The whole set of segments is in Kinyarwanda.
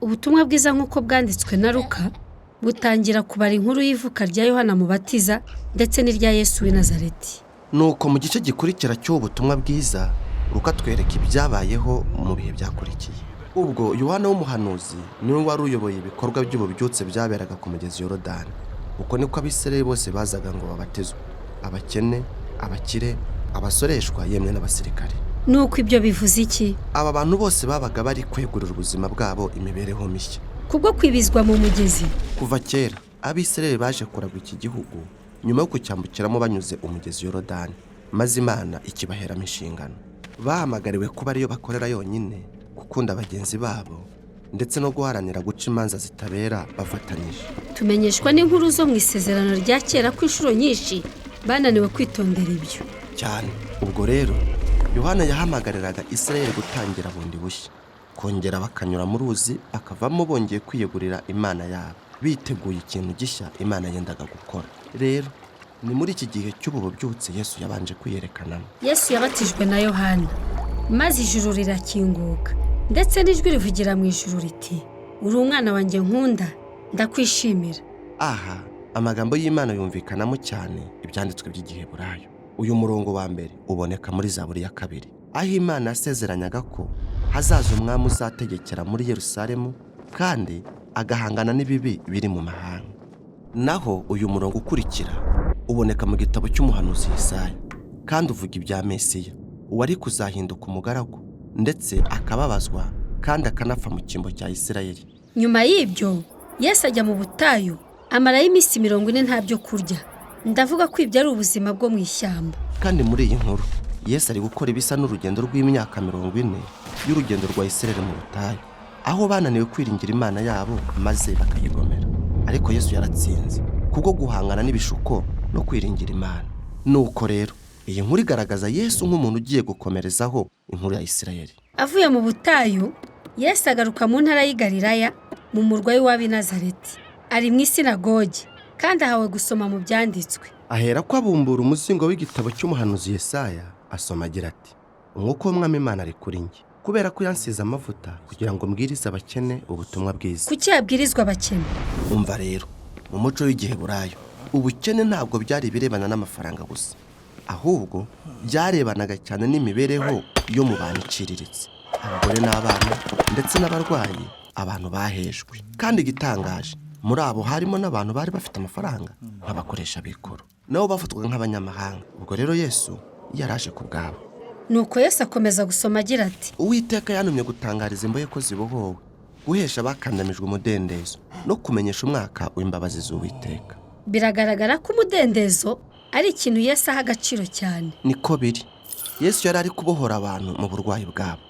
Ubutumwa bwiza nk'uko bwanditswe na Luka butangira kubara inkuru y'ivuka rya Yohana Mubatiza ndetse n'irya Yesu w'i Nazareti. Nuko mu gice gikurikira cy'ubu butumwa bwiza, Luka atwereka ibyabayeho mu bihe byakurikiye. Ubwo Yohana w'umuhanuzi niwe wari uyoboye ibikorwa by'ububyutse byaberaga ku mugezi Yorodani. Uko niko Abisirayeli bose bazaga ngo babatizwe, abakene, abakire, abasoreshwa yemwe n'abasirikare. Nuko ibyo bivuze iki? Aba bantu bose babaga bari kwegurira ubuzima bwabo imibereho mishya. Kubwo kwibizwa mu mugezi. Kuva kera Abisirayeli baje kuragwa iki gihugu nyuma yo kucyambukiramo banyuze umugezi Yorodani, maze Imana ikibaheramo inshingano. Bahamagariwe kuba ariyo bakorera yonyine, gukunda bagenzi babo ndetse no guharanira guca imanza zitabera bafatanyije. Tumenyeshwa n'inkuru zo mu isezerano rya kera ko inshuro nyinshi bananiwe kwitondera ibyo. Cyane. Ubwo rero Yohana yahamagariraga Isirayeli gutangira bundi bushya, kongera bakanyura mu ruzi bakavamo bongeye kwiyegurira Imana yabo, biteguye ikintu gishya Imana yendaga gukora. Rero ni muri iki gihe cy'ubu bubyutse Yesu yabanje kwiyerekanamo. Yesu yabatijwe na Yohana, maze ijuru rirakinguka, ndetse n'ijwi rivugira mu ijuru riti: "Uri umwana wanjye nkunda, ndakwishimira." Aha amagambo y'Imana yumvikanamo cyane ibyanditswe by'igiheburayo. Uyu murongo wa mbere uboneka muri Zaburi ya 2, aho Imana yasezeranyaga ko hazaza umwami uzategekera muri Yerusalemu kandi agahangana n'ibibi biri mu mahanga. Naho uyu murongo ukurikira uboneka mu gitabo cy'umuhanuzi Yesaya, kandi uvuga ibya Mesiya uwari kuzahinduka umugaragu ndetse akababazwa kandi akanapfa mu cyimbo cya Isirayeli. Nyuma y'ibyo Yesu ajya mu butayu amarayo iminsi 40 nta byo kurya. Ndavuga ko ibyo ari ubuzima bwo mu ishyamba. Kandi muri iyi nkuru Yesu ari gukora ibisa n'urugendo rw'imyaka 40 y'urugendo rwa Isirayeli mu butayu, aho bananiwe kwiringira Imana yabo maze bakayigomera. Ariko Yesu yaratsinze kubwo guhangana n'ibishuko no kwiringira Imana. Nuko rero iyi nkuru igaragaza Yesu nk'umuntu ugiye gukomerezaho inkuru ya Isirayeli. Avuye mu butayu, Yesu agaruka mu ntara y'i Galilaya mu murwa w'iwabo i Nazareti. Ari mu isinagogi kandi ahawe gusoma mu byanditswe. Ahera ko abumbura umuzingo w'igitabo cy'umuhanuzi Yesaya, asoma agira ati: "Umwuka w'Umwami Imana ari kuri njye, kubera ko yansize amavuta kugira ngo mbwirize abakene ubutumwa bwiza." Kuki yabwirizwa abakene? Umva rero, mu muco w'igiheburayo ubukene ntabwo byari ibirebana n'amafaranga gusa, ahubwo byarebanaga cyane n'imibereho yo mu bantu iciriritse, abagore n'abana ndetse n'abarwayi, abantu bahejwe. Kandi igitangaje, muri abo harimo n'abantu bari bafite amafaranga nk'abakoresha b'ikoro, nabo bafatwaga nk'abanyamahanga. Ubwo rero Yesu yaraje ku bwabo. Nuko Yesu akomeza gusoma agira ati: "Uwiteka yantumye gutangariza imbohe ko zibohowe, guhesha abakandamijwe umudendezo, no kumenyesha umwaka w'imbabazi z'Uwiteka." Biragaragara ko umudendezo ari ikintu Yesu aha agaciro cyane. Niko biri. Yesu yari ari kubohora abantu mu burwayi bwabo,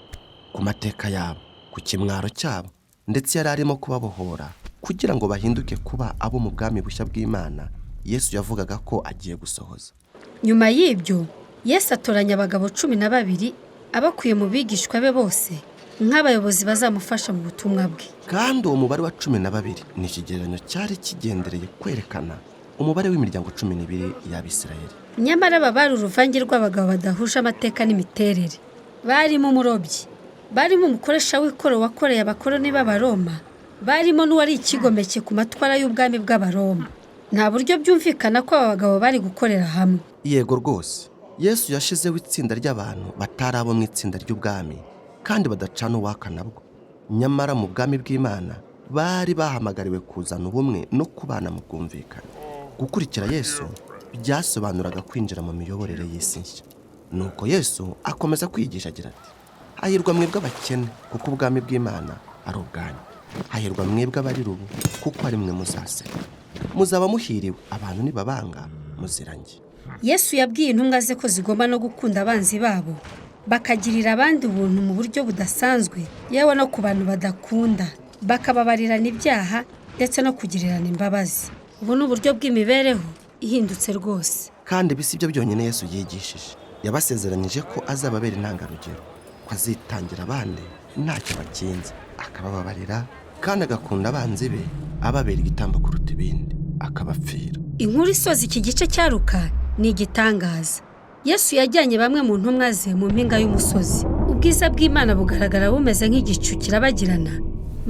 ku mateka yabo, ku kimwaro cyabo, ndetse yari arimo kubabohora kugira ngo bahinduke kuba abo mu bwami bushya bw'Imana Yesu yavugaga ko agiye gusohoza. Nyuma y'ibyo Yesu atoranya abagabo 12 abakuye mu bigishwa be bose nk'abayobozi bazamufasha mu butumwa bwe. Kandi uwo mubare wa 12 ni ikigereranyo cyari kigendereye kwerekana umubare w'imiryango 12 y'Abisirayeli. Nyamara aba bari uruvange rw'abagabo badahuje amateka n'imiterere. Barimo umurobyi, barimo umukoresha w'ikoro wakoreye abakoloni b'Abaroma, barimo n'uwari ikigomeke ku matwara y'ubwami bw'Abaroma. Nta buryo byumvikana ko aba bagabo bari gukorera hamwe. Yego rwose, Yesu yashizeho itsinda ry'abantu batari abo mu itsinda ry'ubwami kandi badacana uwaka nabwo. Nyamara mu bwami bw'Imana bari bahamagariwe kuzana ubumwe no kubana mu bwumvikane. Gukurikira Yesu byasobanuraga kwinjira mu miyoborere y'isi nshya. Nuko Yesu akomeza kwigisha agira ati: "Hahirwa mwebwe abakene, kuko ubwami bw'Imana ari ubwanyu. Hahirwa mwebwe abari rubu, kuko ari mwe muzaseka. Muzaba muhiriwe abantu nibabanga muzirange." Yesu yabwiye intumwa ze ko zigomba no gukunda abanzi babo, bakagirira abandi ubuntu mu buryo budasanzwe, yewe no ku bantu badakunda, bakababarirana ibyaha ndetse no kugirirana imbabazi. Ubu ni uburyo bw'imibereho ihindutse rwose. Kandi ibi si byo byonyine Yesu yigishije. Yabasezeranyije ko azababera intangarugero, ko azitangira abandi ntacyo bakinze, akabababarira kandi agakunda abanzi be, ababera igitambo kuruta ibindi, akabapfira. Inkuru isoza iki gice cya Luka ni igitangaza. Yesu yajyanye bamwe mu ntumwa ze mu mpinga y'umusozi. Ubwiza bw'Imana bugaragara bumeze nk'igicu kirabagirana,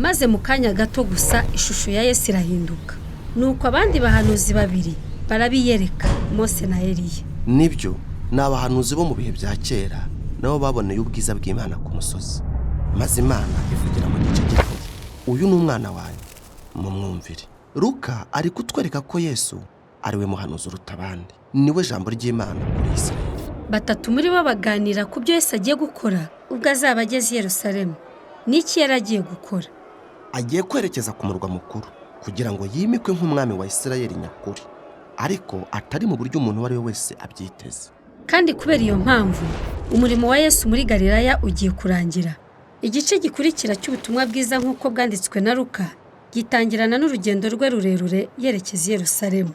Maze mu kanya gato gusa ishusho ya Yesu irahinduka. Nuko abandi bahanuzi babiri barabiyereka, Mose na Eliya. Nibyo, ni abahanuzi bo mu bihe bya kera nabo baboneye ubwiza bw'Imana ku musozi. Maze Imana ivugira mu gice gito, uyu ni umwana wanjye, mumwumvire. Luka ari kutwereka ko Yesu ari we muhanuzi uruta abandi, niwe jambo ry'Imana kuri Isirayeli. Batatu muri bo baganira ku byo Yesu agiye gukora ubwo azaba ageze i Yerusalemu. N'iki yari agiye gukora? Agiye kwerekeza ku murwa mukuru kugira ngo yimikwe nk'umwami wa Isirayeli nyakuri, ariko atari mu buryo umuntu uwo ari we wese abyiteze. Kandi kubera iyo mpamvu, umurimo wa Yesu muri Galilaya ugiye kurangira. Igice gikurikira cy'ubutumwa bwiza nk'uko bwanditswe na Luka gitangirana n'urugendo rwe rurerure yerekeza i Yerusalemu.